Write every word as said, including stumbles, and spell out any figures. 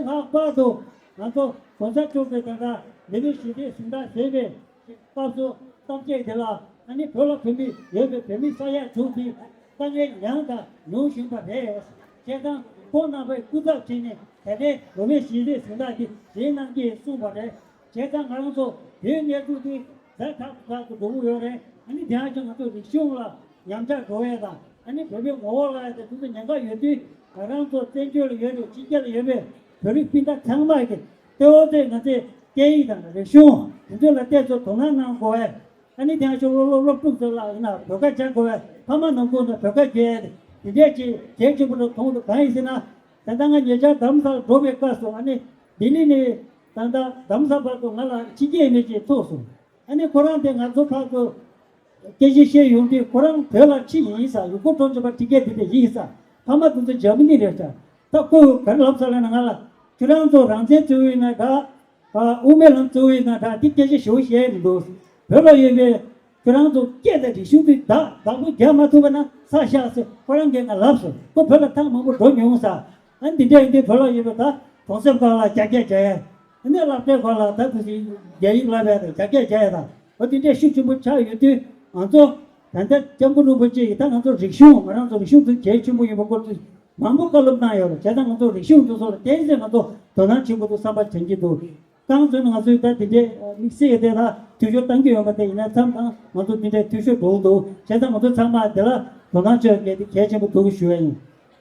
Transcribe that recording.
ལྷག་པར་དུ་ང་ཚོ་གོང་ས་མཆོག་གིས་ད་ལྟ་ལི་པའི་ཞི་བདེའི་གཟེངས་རྟགས་ཟེར་བའི་སྐབས་སུ་གཏམ་བཤད་དེ་ལ་ཨ་ནི་བོད་ལ་བོད་མི་ཡོད་པའི་བོད་མི་ས་ཡ་དྲུག་གིས་དཀའ་ངལ་མྱངས་དང་མྱོང་བཞིན་པ་རེད། བྱས་ཙང་ཁོང་རྣམ་པའི་སྐུ་ཚབ་བྱས་ནས་ད་ལྟའི་ལི་པའི་ཞི་བདེའི་གཟེངས་རྟགས་འདི་བཞེས་གནང་གིས་གསུངས་པ་རེད། བྱས་ཙང་ང་རང་ཚོ་བོད་གནས་ཚུལ་འདི་ཛ་དྲག་ཏུ་དྲག་ཏུ་འགྲོ་གི་ཡོད་རེད། ཨ་ནི་དེ་ཡང་ཅིག་ང་ཚོ་རིག་གཞུང་ལ་ཉམས་ཆག་འགྲོ་ཡས་དང་ཨ་ནི་བོད་པའི་ངོ་བོ་ལ་ཡ་དེ་དུས་ཚོད་ཉེན་ཁ་ཡོད་དུས་ང་རང་ཚོ་བཙན་བྱོལ་ལ་ཡོད་པའི་ཕྱི་རྒྱལ་ལ་ཡོད་པའི་བོད་རིགས་སྤུན་ཟླ་ཚང་མ་གིས་ལྟེ་བ་ཚོས་ང་ཚོའི་སྐད་ཡིག་དང་རིག་གཞུང་དེ་ཚོ་ལ་བལྟས་ཚོ་དོ་སྣང་གནང་དགོས་པས། ཨ་ནི་དེ་ཡང་ཤོག་སློབ་སློབ་སློབ་ཕྲུག་ཚོ་ལ་ཡིན་ན་བོད་སྐད་སྦྱང་དགོས་པས། ཕ་མ་ནང་ཁུལ་ནས་བོད་སྐད་བརྗོད་ཡས་དེ་འདྲས་ཀྱི་གལ་ཆེན་པོ་ལ་མཐོང་འདུག་གང་ཡིན་ཟེར་ན། ད་ལྟ་ང་ཉེ་ཆར་རྡ་རམ་ས་ལ་འགྲོ་བའི་སྐབས་སུ་ཨ་ནི་ལྡི་ལི་ནས་ད་ལྟ་རྡ་རམ་ས་བར་དུ་ང་ལ་ཕྱི་རྒྱལ་མི་ཅིག་ཐུག་སོང་། ཨ་ནི་ཁོ་རང་དེ་ང་ཚོ་ཕར་ཚུར་སྐད་ཆ་བཤད་ཡོང་དུས་ཁོ་རང་བོད་ལ་ཁྲིད་ཡིན་ས། ཡུལ་སྐོར་སྤྲོ་འཆམ་པ་ཁྲིད་མཁན་དེ་འདྲ་ཡིན་ས། ཕ་མ་དེ་ཚོ་འཇར་མ་ནི་རེད་ཤག་ད་ཁོས་ག་རེ་ལབ་ས་ལབ་ན་ང་ལ་ཁྱོད་རང་ཚོ་རང་བཙན་རྩོད་ཡིན་ན་འདྲ། དབུ་མའི་ལམ་གཙོ་བོ་ཡིན་ན་འདྲ། དེ་སྐད་ཆ་ཞེ་པོ་བཤད་མི་འདུག་བོད་ལ་ཡོད་པའི་ཁྱོད་རང་ཚོ་སྐད་དང་རིག་གཞུང་དེ་བདག་བདག་པོ་རྒྱག་མ་ཐུབ་པ་ན་ཚར་བཞག་ཟེར་ཁོ་རང་གིས་ང་ལབ་སོང་། ཁོ་བོད་ལ་ཐེངས་མང་པོ་འགྲོ་མྱོང་ས། ཨ་ནི་འདི་འདྲ་ཡིན་དུས་བོད་ལ་ཡོད་པའི་ད་གྲོང་གསེབ་ཁག་ལ་རྒྱ་སྐད་རྒྱག་ཡས། ཨ་ནི་སློབ་གྲྭའི་སྐོར་ལ་ད་དུ་ཞིག་རྒྱ་ཡིག་བསླབ་ཡས་དང་རྒྱ་སྐད་རྒྱག་ཡས་དང་འོ་དེ་འདྲ་ཤུགས་ཆེན་པོ་ཆགས་ཡོད་དུས་ང་ཚོ་ད་ལྟ་སྐྱབས་མགོན་རིན་པོ་ཆེ་ཡིས་ད་ང་ཚོ་རིག་གཞུང་ང་རང་ཚོ་རིག་གཞུང་དེ་གལ་ཆེན་པོ་ཡིན་པ་སྐོར་དུ་མང་པོ་བཀའ་སློབ་གནང་ཡོད་རེད། བྱས་ཙང་ང་ཚོ་རིག་གཞུང་དེ་ཚོ་ལ་བརྟེན་ཚེ་ང་ཚོ་དོ་སྣང་བྱེད་དགོས་འདུག་བསམ་པ་དྲན་གྱི་འདུག་རྐང་བཙུགས་ནས་ང་ཚོས་ད་དེ་འདྲའི་དམིགས་བསལ་གྱི་དེ་ལ་འཐུས་ཤོར་བཏང་གི་ཡོད་པ་དེ་ཡིན་ན་མཚམས་དང་ང་ཚོ་དེ་འདྲའི་འཐུས་ཤོར་འགྲོ་གི་འདུག་བྱས་ཙང་ང་ཚོ་ཚང་མ་དེ་ལ་དོ་སྣང་བྱེད་དགོས་དེ་གལ་ཆེན་པོ་འདུག་ཞུ་བ་ཡིན།